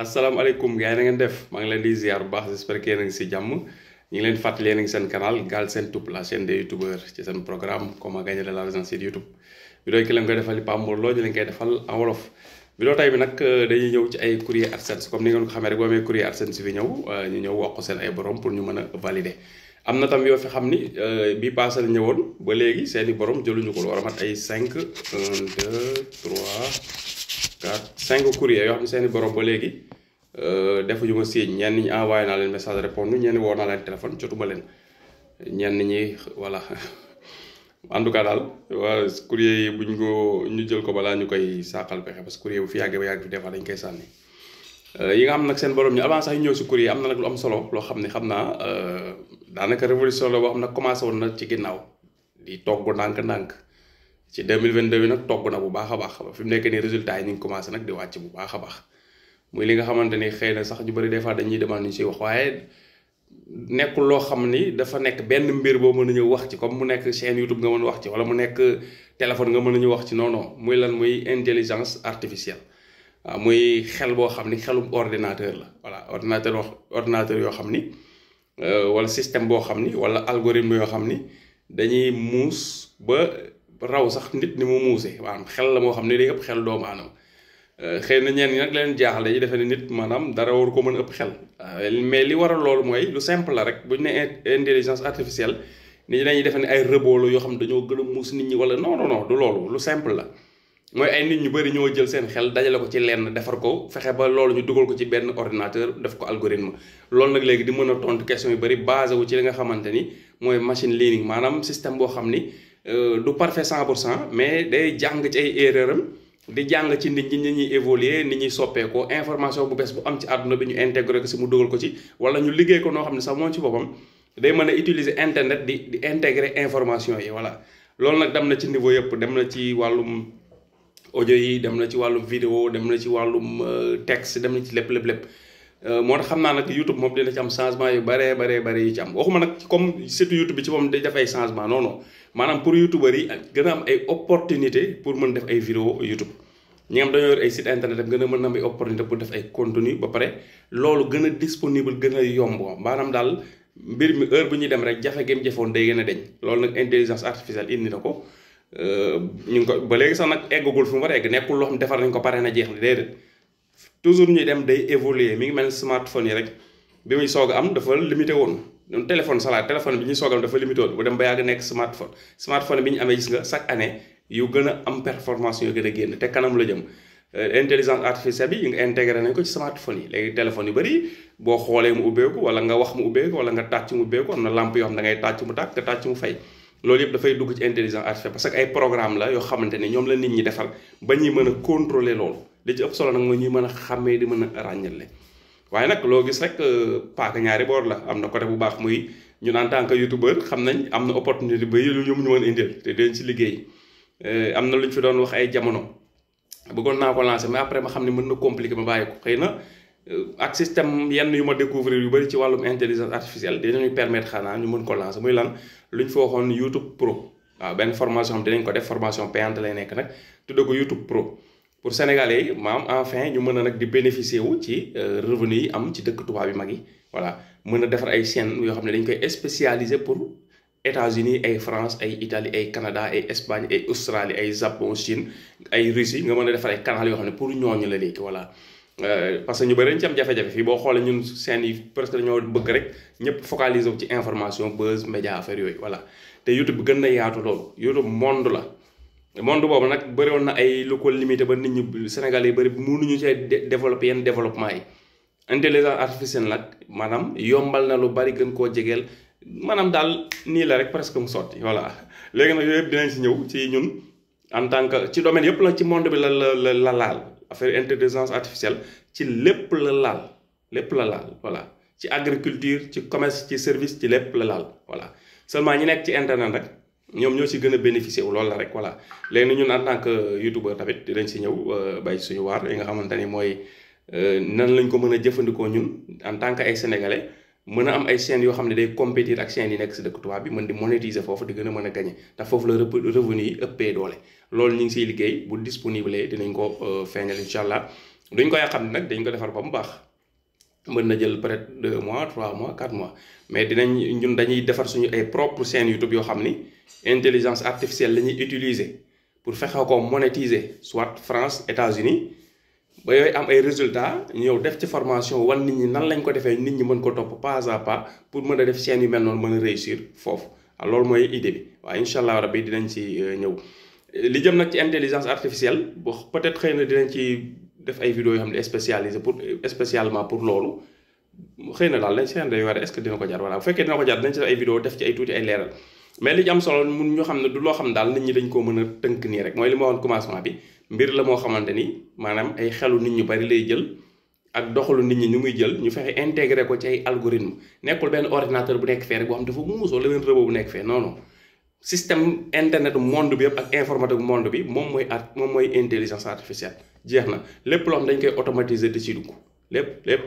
asalaamaaleykum gars yi na ngeen def maa ngi leen di ziar bu baax j'espère que yéen a ngi si jàmm ñu ngi leen fàttali yéen a ngi seen canal Galsen Tube la chaîne des youtubeurs ci seen programme comment gagner de l'argent sur YouTube. vidéo yi ki leen koy defal Pape Mor Lo ñu leen koy defal en wolof. vidéo tay bi nag dañuy ñëw ci ay courrier AdSense comme ni ngeen ko xamee rek boo amee courrier AdSense fi ñëw ñu ñëw wax ko seen ay borom pour ñu mën a valider. am na tam yoo fi xam ni bii paasal ñëwoon ba léegi seeni borom jëluñu ko lu war a mat ay 5 1 2 3 4 5 courrier yoo xam ne seeni borom ba léegi defuñu ma signe ñenn ñi envoyé naa leen message répondre ñenn woo naa leen téléphone jotuma leen ñenn ñi voilà en tout cas daal waa courrier yi buñ ko ñu jël ko balaa ñu koy sàqal pexe parce que courrier bu fi yàggee ba yàgg fi des fois dañ koy sànni yi nga xam nag seen borom ñu avant sax ñu ñëw si courrier am na nag lu am solo loo xam ne xam naa daanaka révolution la boo xam ne commencé woon na ci ginnaaw di togg ndànk-ndànk ci 2022 bi nag togg na bu baax a baax fi mu nekk nii résultat yi ñu ngi commencé nag di wàcc bu baax a baax muy li nga xamante ni xëy na sax ñu bëri des fois dañuy demande ñu siy wax waaye nekkul loo xam ni dafa nekk benn mbir boo mën a ñëw wax ci comme mu nekk chaîne YouTube nga mën a wax ci wala mu nekk téléphone nga mën a ñëw wax ci non non muy lan muy intelligence artificielle waaw muy xel boo xam ni xelum ordinateur la voilà ordinateur yoo xam ni wala système boo xam ni wala algorithme yoo xam ni dañuy muus ba raw sax nit ni mu muusee maanaam xel la moo xam ni day ëpp xel doomu aadama xëy na ñenn ñi nag leen jaaxal dañuy defee ne nit maanaam dara waru ko mën a ëpp xel mais li waral loolu mooy lu simple la rek bu ñu ne intelligence artificielle nit ñi dañuy defee ne ay rëboolu yoo xam ne dañoo gën a muus nit ñi wala non non non du loolu lu simple la mooy ay nit ñu bëri ñoo jël seen xel dajale ko ci lenn defar ko fexe ba loolu ñu dugal ko ci benn ordinateur def ko algorithme loolu nag léegi di mën a tontu question yu bëri basé wu ci li nga xamante ni mooy machine learning maanaam système boo xam ni du parfait 100% mais day jàng ci ay erreur am di jàng ci nit ñi ñuy évoluer nit ñuy soppeekoo information bu bees bu am ci àdduna bi ñu intégré ko si mu dugal ko ci wala ñu liggéey ko noo xam ne sax moom ci boppam day mën a utiliser internet di intégrer information yi voilà loolu nag dem na ci niveau yëpp dem na ci wàllum audio yi dem na ci wàllum vidéo dem na ci wàllum texte dem na ci lépp moo tax xam naa nag YouTube moom dina ci am changement yu bare yu ci am waxuma nag comme surtout YouTube bi ci moom day def ay changement non non maanaam pour youtubeurs yi gën a am ay opportunité pour mën def ay vidéo YouTube ñi nga xam dañoo yor ay site internet am gën a mën a am ay opportunité pour def ay contenu ba pare loolu gën a disponible gën a yomb maanaam daal mbir mi heure bu ñuy dem rek jafe gém jafewoon day gën a deñ loolu nag intelligence artificielle indi na ko ñu ngi ko ba léegi sax nag eggagul fu mu war a egg nekkul loo xam defar nañ ko pare na jeex na déedéet toujours ñuy dem day évoluer mi ngi mel smartphone yi rek bi muy soog a am dafa limité woon ñun téléphone bi ñuy soog a am dafa limité woon bu dem ba yàgg nekk smartphone bi ñu amee gis nga chaque année yu gën a am performance yu gën a génn te kanam la jëm intelligence artificielle bi yi nga intégré nañ ko ci smartphone yi léegi téléphone yu bëri boo xoolee mu ubbeeku wala nga wax mu ubbeeku wala nga tàcc mu ubbeeku am na lampe yoo xam da ngay tàcc mu tàkk nga tàcc mu fay loolu yëpp dafay dugg ci intelligence artificielle parce que ay programme la yoo xamante ne ñoom la nit ñi defar ba ñuy mën a contrôler loolu li ci ëpp solo nag mooy ñuy mën a xàmmee di mën a ràññale waaye nag loo gis rek paaka ñaari boor la am na côté bu baax muy ñun en tant que youtubeur xam nañ am na opportunité ba yëlu ñu mën a indil te dañ ci liggéey am na lu ñu fi doon wax ay jamono bëggoon naa ko lancer mais après ma xam ne mën na compliqué ma bàyyi ko xëy na ak système yenn yu ma découvrir yu bëri ci wàllum intelligence artificielle dinañu permettre xanaa ñu mën ko lancer muy lan lu ñu fa waxoon YouTube Pro waaw benn formation xam dinañ ko def formation payante lay nekk nag tudde ko YouTube Pro pour sénégalais yi maam enfin ñu mën a nag di bénéficier wu ci revenu yi am ci dëkk tubaab yi mag yi voilà mën a defar ay chaînes yoo xam ne dañ koy spécialisé pour États-Unis ay France ay Italie ay Canada ay Espagne ay Australie ay Japon Chine ay Russie nga mën a defar ay canal yoo xam ne pour ñooñu la léegi voilà parce que ñu bëri dañ ci am jafe-jafe fii boo xoolee ñun seen yi presque dañoo bëgg rek ñëpp focaliser wu ci information buzz média affaire yooyu voilà te YouTube bi gën na yaatu loolu YouTube monde la monde boobu nag bëri woon na ay lu ko limité ba nit ñi Sénégal yi bëri mënuñu see développer yenn développement yi intelligence artificielle nag maanaam yombal na lu bari gën koo jegeel maanaam daal nii la rek presque mu sotti voilà léegi nag yooyu yëpp dinañ si ñëw ci ñun en tant que ci domaine yëpp la ci monde bi la laal affaire intelligence artificielle ci lépp la laal voilà ci agriculture ci commerce ci service ci lépp la laal voilà seulement ñi nekk ci internet rek ñoom ñoo si gën a bénéficier wu loolu la rek voilà léegi ñun en tant que youtubeur tamit dinañ si ñëw bay suñu waar yi nga xamante ni mooy nan lañ ko mën a jëfandikoo ñun en tant que ay sénégalais mën a am ay chaînes yoo xam ne day compétir ak chaînes yi nekk si dëkk tubaab bi mën di monétiser foofu di gën a mën a gagné ndax foofu la revenu yi ëppee doole loolu ñu ngi siy liggéey bu disponible dinañ ko feeñal incha allah duñ koy xam nag dañ ko defar ba mu baax mën na jël peut-être 2 mois 3 mois 4 mois mais ñun dañuy defar suñu ay propre chaîne YouTube yoo xam ni intelligence artificielle la ñuy utiliser pour fexe ko monétiser soit France États-Unis ba yooyu am ay résultats ñëw def ci formation wan nit ñi nan lañ ko defee nit ñi mën ko topp pas à pas pour mën a def chaîne yu mel noonu mën a réussir foofu loolu mooy idée bi waaye incha allah rabbi dinañ ci ñëw li jëm nag ci intelligence artificielle bu peut-être xëy na dinañ ci def ay vidéos yoo xam ne spécialisé pour spécialement pour loolu xëy na daal lañ seen day war est-ce que dina ko jar voilà bu fekkee dina ko jar dinañ ci def ay vidéo def ci ay tuuti ay leeral mais li ci am solo mun ñu xam ne du loo xam daal nit ñi dañ koo mën a tënk nii rek mooy li ma waxoon commencement bi mbir la moo xamante ni maanaam ay xelu nit ñu bari lay jël ak doxalu nit ñi ni muy jël ñu fexe intégré ko ci ay algorithme nekkul benn ordinateur bu nekk fee rek boo xam dafa muus wala benn robot bu nekk fee non non système internet monde bi yëpp ak informatique monde bi moom mooy intelligence artificielle jeex na lépp loo xam dañ koy automatiser te ci dugg lépp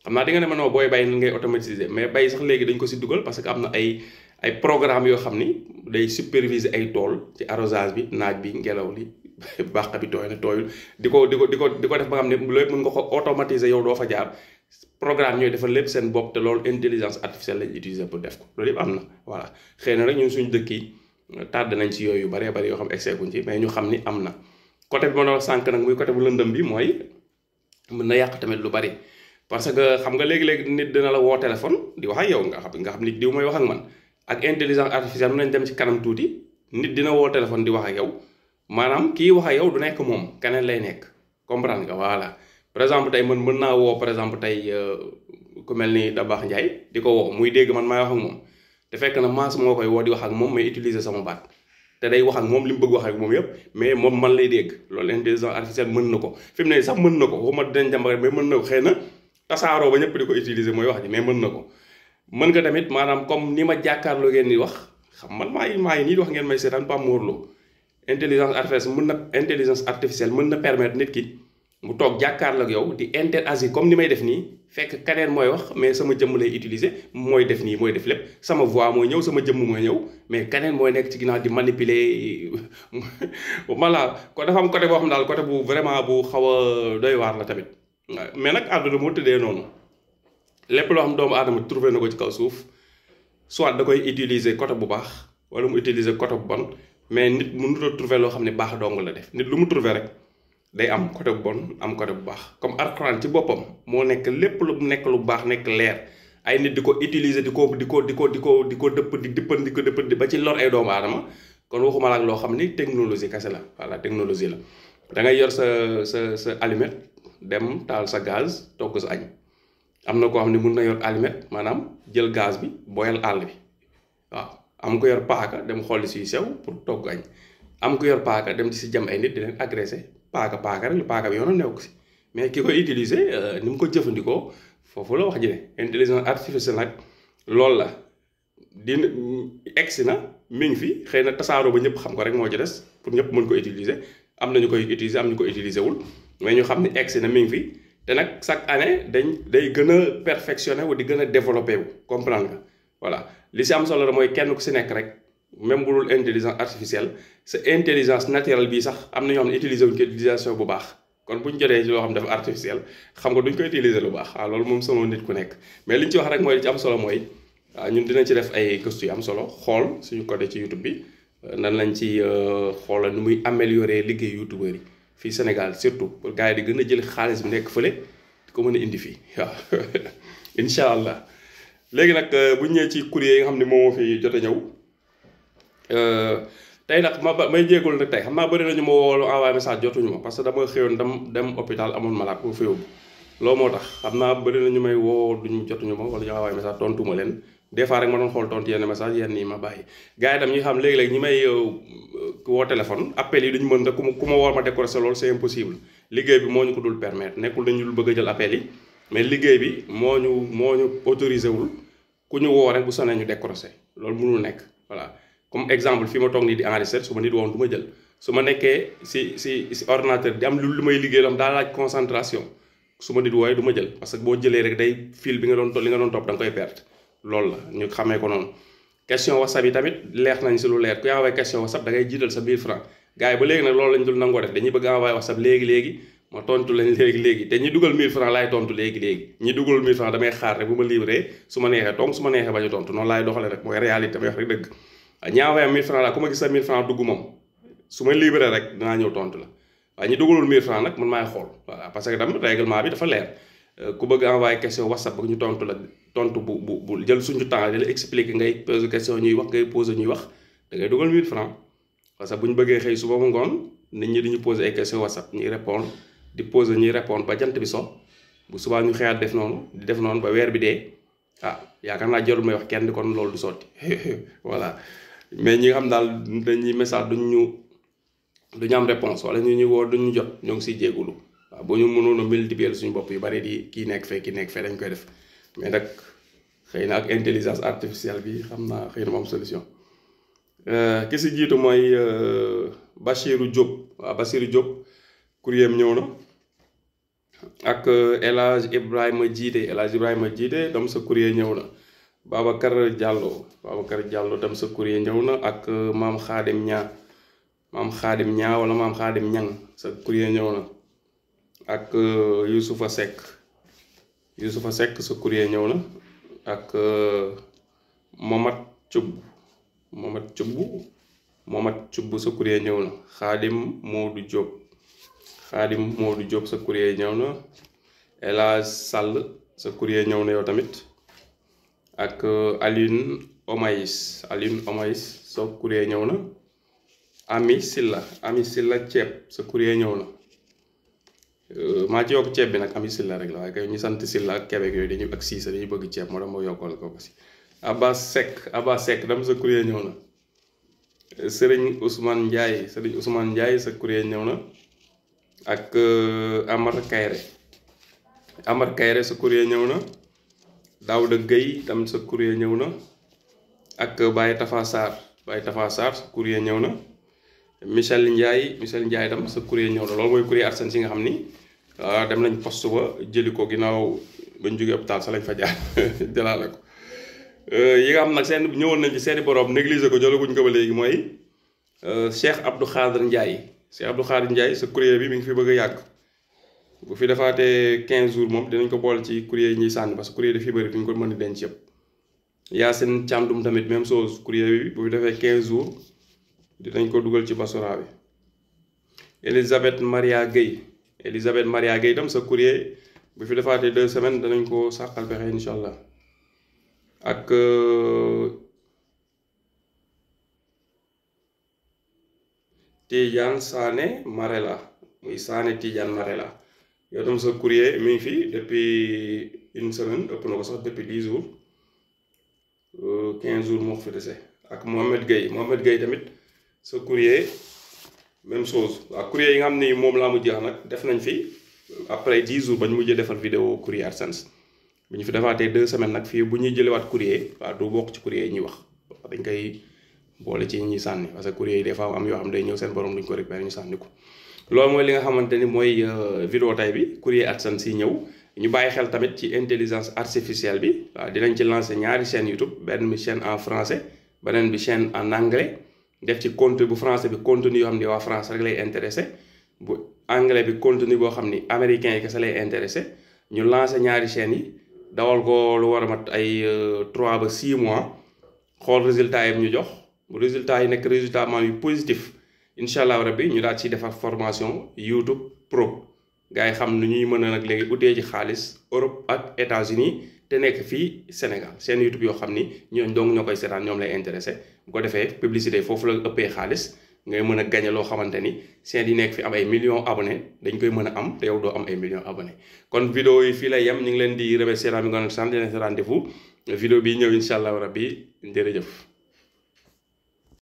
xam naa di nga ne ma non booy bay ni ngay automatiser mais bay sax léegi dañ ko si dugal parce que am na ay programme yoo xam ni day superviser ay tool ci arrosage bi naaj bi ngelaw li bàq bi tooy na tooyul di ko def ba nga xam ne lépp mën nga ko automatiser yow doo fa jaar programme ñooy defal lépp seen bopp te loolu intelligence artificielle lañ utiliser pour def ko loolu yëpp am na voilà xëy na rek ñun suñu dëkk yi tàdd nañ ci yooyu bari yoo xam exeguñ ci mais ñu xam ni am na côté bi ma doon sànq nag muy côté bu lëndëm bi mooy mën na yàq tamit lu bari parce que xam nga léegi-léegi nit dina la woo téléphone di wax ak yow nga xam nit diw mooy wax ak man ak intelligence artificielle mën nañ dem ci kanam tuuti nit dina woo téléphone di wax ak yow maanaam kii wax ak yow du nekk moom keneen lay nekk comprendre nga voilà par exemple tey mën naa woo par exemple tey ku mel ni Dabax Ndiaye di ko woo muy dégg man maay wax ak moom te fekk na maas moo koy woo di wax ak moom may utiliser sama baat te day wax ak moom li mu bëgg wax ak moom yëpp mais moom man lay dégg loolu intelligence artificielle mën na ko fi mu ne sax mën na ko waxuma dinañ jàmbare mais mën na ko xëy na tasaaroo ba ñëpp di ko utiliser mooy wax ji mais mën na ko mën nga tamit maanaam comme ni ma jàkkaarloo ngeen di wax xam man maa ngi nii di wax ngeen may seetaan Pape Mor Lo intelligence artificielle mën na permettre nit ki mu toog jàkkaarloo ak yow di interagir comme ni may def nii fekk keneen mooy wax mais sama jëmm lay utiliser mooy def nii mooy def lépp sama voix mooy ñëw sama jëmm mooy ñëw mais keneen mooy nekk ci ginnaaw di manipuler voilà ko dafa am côté boo xam daal côté bu vraiment bu xaw a doy waar la tamit mais nag àdduna moo tëddee noonu lépp loo xam doomu aadama trouvé na ko ci kaw suuf soit da koy utiliser côté bu baax wala mu utiliser côté bu bon mais nit mënut a trouvé loo xam ne baax dong la def nit lu mu trouvé rek day am côté bu bon am côté bu baax comme Alxuraan ci boppam moo nekk lépp lu nekk lu baax nekk leer ay nit di ko utiliser di ko dëpp ba ci lor ay doomu aadama kon waxuma la ak loo xam ni technologie kese la voilà technologie la da ngay yor sa allumette dem taal sa gaz togg sa añ am na koo xam ne mun na yor allumette maanaam jël gaz bi boyal àll bi waaw am ko yor paaka dem xolli si sew pour togg añ am ko yor paaka dem ci si jam ay nit di leen agressé paaka rek paaka bi yoonu nekk si mais ki koy utiliser ni mu ko jëfandikoo foofu la wax ji ne intelligence artificielle nag loolu la dina egsi na mi ngi fi xëy na tasaaroo ba ñëpp xam ko rek moo ci des pour ñëpp mën ko utiliser am na ñu koy utiliser am ñu ko utiliser wul mais ñu xam ne egsi na mi ngi fi te nag chaque année day gën a perfectionné wu di gën a développé wu comprendre nga voilà li si am solo la mooy kenn ku si nekk rek même bu dul intelligence artificielle sa intelligence naturelle bii sax am na ñoo xam ne utiliser wuñ ko utilisation bu baax kon bu ñu jotee ci loo xam dafa artificiel xam nga duñ ko utiliser lu baax waaw loolu moom sama nit ku nekk mais li ñu ci wax rek mooy li ci am solo mooy waaw ñun dinañ ci def ay gëstu yu am solo xool suñu côté ci YouTube bi nan lañ ci xoolal nu muy améliorer liggéey youtubeur yi fii Sénégal surtout pour gars yi di gën a jël xaalis bi nekk fële di ko mën a indi fii waaw incha allah léegi nag bu ñu ñëwee ci courrier yi nga xam ne moo fi jot a ñëw tey nag may jéegul nag tey xam naa bëri nañu ma woolu envoyé message jotuñu ma parce que dama xëyoon dem hôpital amoon malade bu fa yóbbu loolu moo tax xam naa bëri nañu may woo duñu jotuñu ma wala ñu envoyé message tontuma leen des fois rek ma doon xool tontu yenn message yenn yi ma bàyyi gars yi tam ñi xam léegi-léegi ñi may woo téléphone appel yi duñu mën da ku ma woo ma décroché loolu c'est impossible liggéey bi moo ñu ko dul permettre nekkul dañu dul bëgg a jël appel yi mais liggéey bi moo ñu autorisé wul ku ñu woo rek bu sonné ñu décroché loolu mënul nekk voilà comme exemple fi ma toog nii di enregistré su ma nit woon du ma jël su ma nekkee si ordinateur di am lu may liggéey lam daa laaj concentration su ma nit wooyee du ma jël parce que boo jëlee rek day fil bi li nga doon topp da nga koy perte loolu la ñu xamee ko noonu question whatsapp yi tamit leer nañ si lu leer ku envoyé question whatsapp da ngay jiital sa 1000 francs gars yi ba léegi nag loolu lañ dul nangoo def dañuy bëgg envoyé whatsapp léegi ma tontu leen léegi te ñi dugal 1000 francs laay tontu léegi ñi dugalul 1000 francs damay xaar rek bu ma livré su ma neexee tontu su ma neexee bañ a tontu noonu laay doxalee rek mooy réalité may wax rek dëgg ñi envoyé 1000 francs la ku ma gis sa 1000 francs dugg moom su ma livré rek dinaa ñëw tontu la waaye ñi dugalul 1000 francs nag man maay xool voilà parce que tam règlement bi dafa leer ku bëgg envoyé question WhatsApp bëgg ñu tontu la tontu bu jël suñu temps di la expliquer ngay poser question ñuy wax ngay poser ñuy wax da ngay dugal 1000 francs parce que bu ñu bëggee xëy suba mu ngoon nit ñi diñu poser ay question WhatsApp ñuy répondre di poser ñuy répondre ba jant bi so bu subaa ñu xëyaat def noonu di def noonu ba weer bi dee yaakaar naa jarul may wax kenn kon loolu du sotti voilà mais ñi nga xam daal dañuy message duñu am réponse wala ñu ñuy woo duñu jot ñoo ngi siy jéegulu waaw bu ñu mënoon a multiplier suñu bopp yu bari di kii nekk fee dañ koy def mais nag xëy na ak intelligence artificielle bi xam naa xëy na moom solution ki si jiitu mooy Bachirou Diop waaw Bachirou Diop courrier am ñëw na ak El Hadj Ibrahima Jiite tam sa courrier ñëw na Babacar Diallo tam sa courrier ñëw na ak Maam Khadim Ñaa wala Maam Khadim Ñang sa courrier ñëw na ak Youssoufa Seck sa courrier ñëw na ak Momad Thioub sa courrier ñëw na Khadim Modou Diop sa courrier ñëw na El Hadj Sall sa courrier ñëw na yow tamit ak Aline Omaïs sa courrier ñëw na Ami Silla ceeb sa courrier ñëw na maa ci yokk ceeb bi nag Ami Silla rek la waaye kay ñu sant Silla ak Québec yooyu dañuy ak Siisa dañuy bëgg ceeb moo tax moo yokkal ko si Abbas Seck dam sa courrier ñëw na Serigne Ousmane Ndiaye sa courrier ñëw na ak Amar Kayre sa courrier ñëw na Daouda Gueye tam sa courrier ñëw na ak Baye Tafa Sarr sa courrier ñëw na Michel Ndiaye tam sa courrier ñëw na loolu mooy courrier AdSense yi nga xam ni dem nañ poste ba jëli ko ginnaaw bañ jógee hôpital sa lañ fa jaar jëlaale ko yi nga xam nag seen ñëwoon nañ ci seeni borom négligé ko jëlaguñ ko ba léegi mooy Cheikh Abdou Khadir Ndiaye sa courrier bi mi ngi fi bëgg a yàgg bu fi defaatee 15 jours moom dinañ ko boole ci courrier yi ñuy sànni parce que courrier daf fi bëri duñ ko mën a denc yëpp Yacine Thiandoum tamit même chose courrier bi bu fi defee 15 jours dinañ ko dugal ci basura bi Elisabeth Maria Gueye tam sa courrier bu fi defaatee 2 semaines danañ ko sàqal pexe incha allah ak Tidiane Sané Marela yow tam sa courrier mi ngi fi depuis une semaine ëpp na ko sax depuis 10 jours 15 jours moo ko fi dese ak Mohamed Gueye tamit sa courrier même chose waaw courrier yi nga xam ni moom laa mujjee wax nag def nañ fi après 10 jours bañ mujjee defar vidéo courrier AdSense bu ñu fi defaatee 2 semaines nag fii bu ñuy jëlewaat courrier waaw du bokk ci courrier yi ñuy wax dañ koy boole ci ñuy sànni parce que courrier yi des fois am yoo xam day ñëw seen borom duñ ko récupérer ñu sànni ko loolu mooy li nga xamante ni mooy vidéo tay bi courrier AdSense yi ñëw ñu bàyyi xel tamit ci intelligence artificielle bi waaw dinañ ci lancer ñaari chaîne YouTube benn bi chaîne en français beneen bi chaîne en anglais def ci contenu bu français bi contenu yoo xam ni waa France rek lay intéressé bu anglais bi contenu boo xam ni américain yi kese lay intéressé ñu lancer ñaari chaînes yi dawal ko lu war a mat ay 3 ba 6 mois xool résultat yi ñu jox bu résultat yi nekk résultat yu positif incha allah rabbi ñu daal ci defar formation YouTube Pro gars yi xam nu ñuy mën a nag léegi utee ci xaalis Europe ak États-Unis te nekk fii Sénégal seen YouTube yoo xam ni ñooñ dong ñoo koy seetaan ñoom lay intéressé bu ko defee publicité foofu la ëppee xaalis ngay mën a gañe loo xamante ni seen yi nekk fi am ay millions abonnés dañ koy mën a am te yow doo am ay millions abonnés kon vidéo yi fii lay yem ñu ngi leen di remercier mi ngoon sant leen rendez-vous vidéo bi ñëw incha allah rabbi jërëjëf